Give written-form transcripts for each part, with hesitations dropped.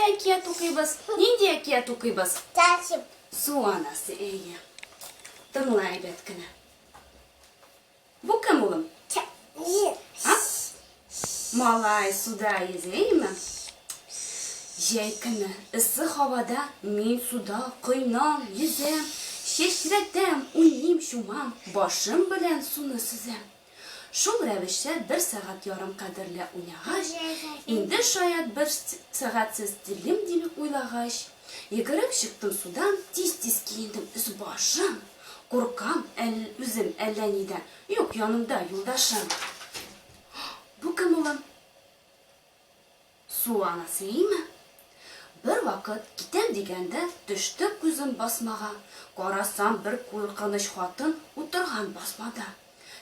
әкият укыйбыз. Нинди әкият укыйбыз? Тәтип. Су анасы, әйе. Тыңла әйбәт кенә. Бу кем, улым? А? Малай суда йөзә, әйеме? Җәй көне эссе һавада мин суда коенам, йөзәм, чәчрәтәм, уйныйм, чумам, башым белән суны сөзәм. Шул рәвешчә бер сәгать ярым кадерле уйнагач, инде шаять бер сәгатьсез тирлим дип уйлагач, йөгереп чыктым судан, тиз-тиз киендем өс-башым, куркам әл үзем әллә нидән, юк янымда юлдашым. Бу кем, улым? Су анасы име? Бервакыт, китәм дигәндә, төште күзем басмага. Карасам, бер куркыныч хатын утырган басмада.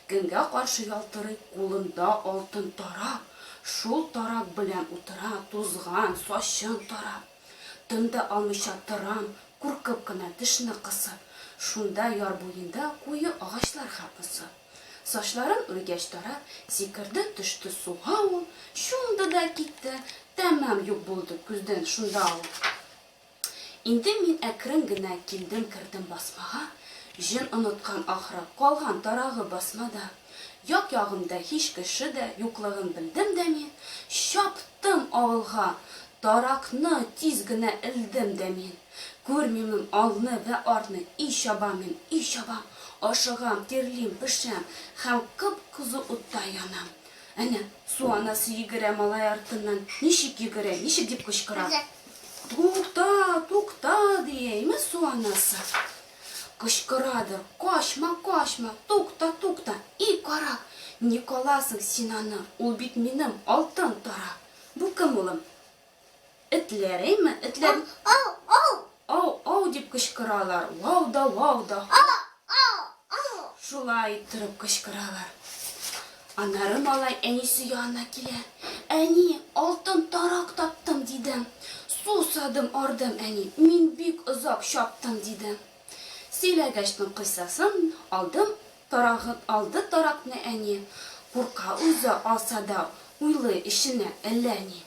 Көнгә каршы ялтырый кулында алтын тарак, шул тарак белән утыра, тузган сачын тарап. Тын да алмыйча торам, куркып кына тешне кысып. Шунда яр буенда куе агачларга посып. Сачларын үргәч тарап, сикерде төште суга ул, чумды да китте, тәмам юк булды күздән шунда ул. Инде мин әкрен генә килдем кердем басмага, җен оныткан ахры, калган тарагы басмада. Як-ягымда һич кеше дә юклыгын белдем дә мин, чаптым авылга, таракны тиз генә элдем дә мин. Күрмимен алны вә артны, и чабам мин, и чабам, ашыгам, тирлим, пешәм һәм кып-кызу утта янам. Әнә, су анасы йөгерә малай артыннан, ничек йөгерә, ничек дип кычкыра. Тукта, тукта, дия, име су анасы. Кычкырадыр, качма, качма, тукта, тукта, и карак, ник аласың син аны, ул бит минем алтын тарак. Бу кем, улым? Этләр, әйме? Этләр. Ау, ау. Ау, ау дип кычкыралар. Вау да, вау да. Ау, ау, ау. Шулай иттереп кычкыралар. Аннары малай әнисе янына килә. Әни, алтын тарак таптым, диде. Сусадым, ардым, әни. Мин бик озак чаптым, диде. Сөйләгәчтен кыйссасын алдым Тарагын алды таракны әни. Курка үзе, алса да, уйлый эченә әллә ни.